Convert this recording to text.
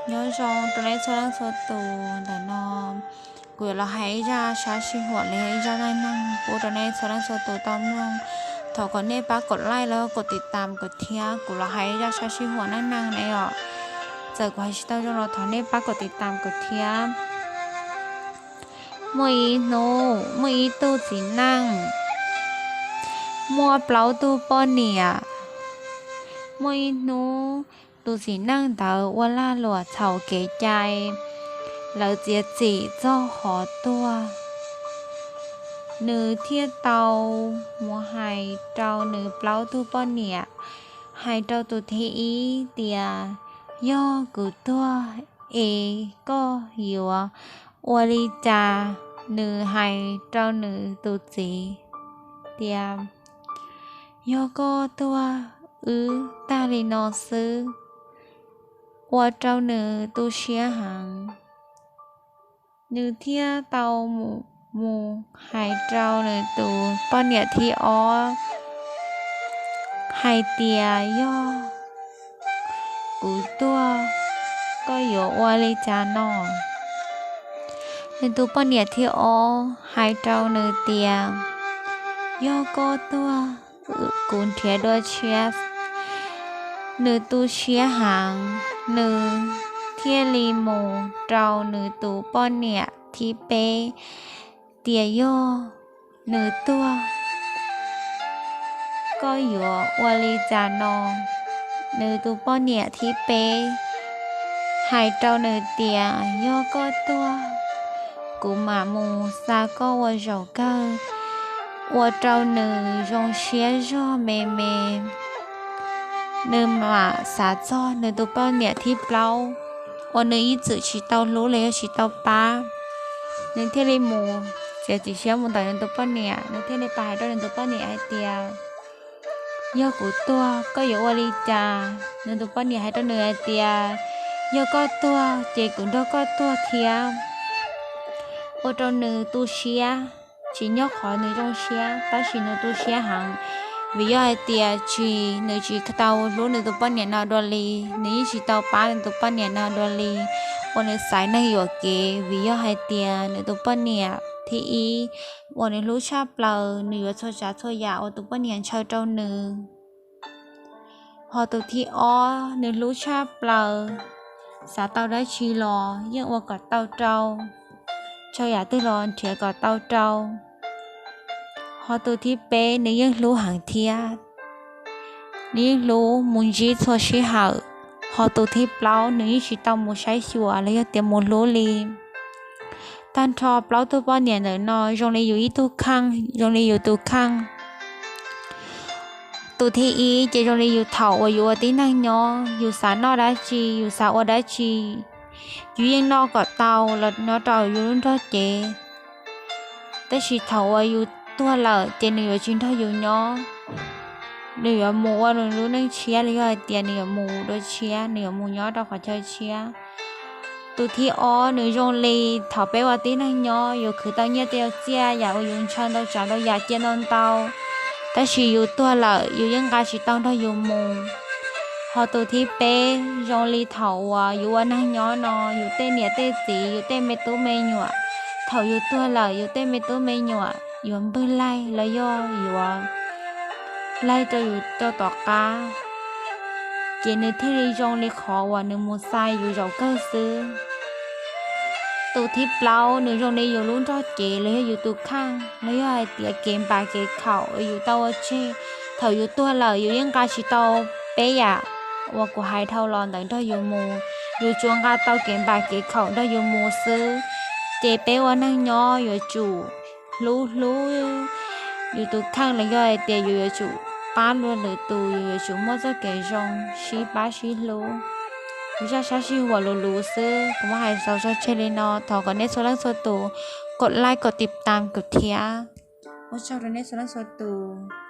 Nyob zoo rau nej txhua leej txhua tus. Ntawm no kuv yuav los hais ib zaj sab sij huam los yog ib zaj neej neeg pub rau nej txhua leej txhua tus tau mloog. Thov kom nej pab kom like los kom tiv tam kuv thiab, kuv los hais ib zaj sab sij huam neej neeg ne os. Txawm kuv hais tsis tau zoo los thov nej pab kom tiv tam kuv thiab. Muaj ib hnub muaj ib tug txiv neej muaj plaub tug poj niam. Muaj ib hnub tus txiv neej ntawd ua lag luam txhaum kev cai, lawv txiav txim txog qhov tuag. Nws thiaj tau mus hais rau nws plaub tug poj niam, hais rau tus thib ib tias, yog kuv tuag es koj yuav ua li cas? Nws hais rau nws tus txiv tias, yog koj tuag wb tag li no xwb. Ua rau nws tu siab heev. Nws thiaj tau mus hais rau nws tus poj niam thib ob hais tias, yog kuv tuag koj yuav ua li cas no? Nws tus poj niam thib ob hais rau nws tias, yog koj tuag kuv nrhiav dua tshiab. Nws tu siab heev, nws thiaj li mus rau nws tus poj niam thib peb tias, yog nws tuag koj yuav ua li cas no? Nws tus poj niam thib peb hais rau nws tias, yog koj tuag kuv mam mus xa koj ua zaum kawg. Ua rau nws zoo siab zog me me. Nws mam xav txog nws tus poj niam thib plaub uas nws ib txwm tsis tau hlub los yog tsis tau pab. Nws thiaj li mus txiav txim siab mus ntawm nws tus poj niam, nws thiaj li pab hais rau nws tus poj niam hais tias, yog kuv tuag koj yuav ua li cas? Nws tus poj niam hais rau nws hais tias, yog koj tuag ces kuv nrog koj tuag thiab. Ua rau nws tu siab, tsis nyob qhov nws zoo siab tab sis nws tu siab heev, vim yog hais tias tsis, nws tsis tau hlub nws tus poj niam no dua li, nws yeej tsis tau pab nws tus poj niam no dua li. Uas nws xaiv neeg yuam kev, vim yog hais tias nws tus poj niam thib ib uas nws hlub tshaj plaws, nws yuav txhua tsav txhua yam uas tus poj niam ntshaw rau nws. Ho tus thib ob nws hlub tshaj plaws, xav tau dab tsi los yeej ua kom tau rau, tsaug yam twg los nrhiav kom tau rau. Ho tus thib peb nws yeej hlub heev thiab, nws yeej hlub mus ntsib txhua sij hawm. Ho tus thib plaub nws yeej tsis tau mus saib xyuas los yog tias mus hlub li. Tag nrho plaub tug poj niam ntawm no zoo li yus ib tug kheej, zoo li yus tus kheej. Tus thib ib ces zoo li yus thaum uas yus ua tib neeg nyob, yus xav noj dab tsi, yus xav ua dab tsi, yus yeej noj kom tau los nyob rau yus lub nrog cev. Tab sis thaum uas yus tuag lawm ces nws yuav tsis nrog yus nyob, nws yuav mus ua nws lub neej tshiab los yog hais tias nws yuav mus dua tshiab, nws yuav mus nyob rau qhov chaw tshiab. Tus thib ob nws zoo li thaum peb ua tib neeg nyob, yus khwv tau nyiaj tej txiaj yam uas yus ntshaw ntau tsav ntau yam cia ntau ntau, tab sis yus tuag lawm yus yeej nqa tsis tau nrog yus mus. Ho tus thib peb zoo li thaum uas yus ua neeg nyob no, yus tej niam tej txiv, yus tej me tub me nyuam, thaum yus tuag lawm yus tej me tub me nyuam yuav npwg laig los yog yuav laig rau yus rau tom qab, ces nws thiaj li zoo li qhov uas nws mus xa yus zaum kawg xwb. Tus thib plaub nws zoo li yus lub nrog cev los yog yus tus kheej los yog hais tias kev npam kev khaum uas yus tau ua tseg. Thaum yus tuag lawm yus yeej nqa tsis tau peb yam uas kuv hais dhau los ntawd nrog yus mus, yus tsuas nqa tau kev npam kev khaum nrog yus mus xwb. Ces peb ua neeg nyob yuav tsum hlub hlub yus tus kheej los yog hais tias yus yuav tsum pab dua lwm tus, yus yuav tsum muaj txoj kev zoo sib pab sib hlub. Zaj sab sij huam luv luv xwb kuv muab hais xaus tso tseg li no, thov kom nej txhua leej txhua tus kom like kom tiv tam kuv thiab. Ua tsaug rau nej txhua leej txhua tus.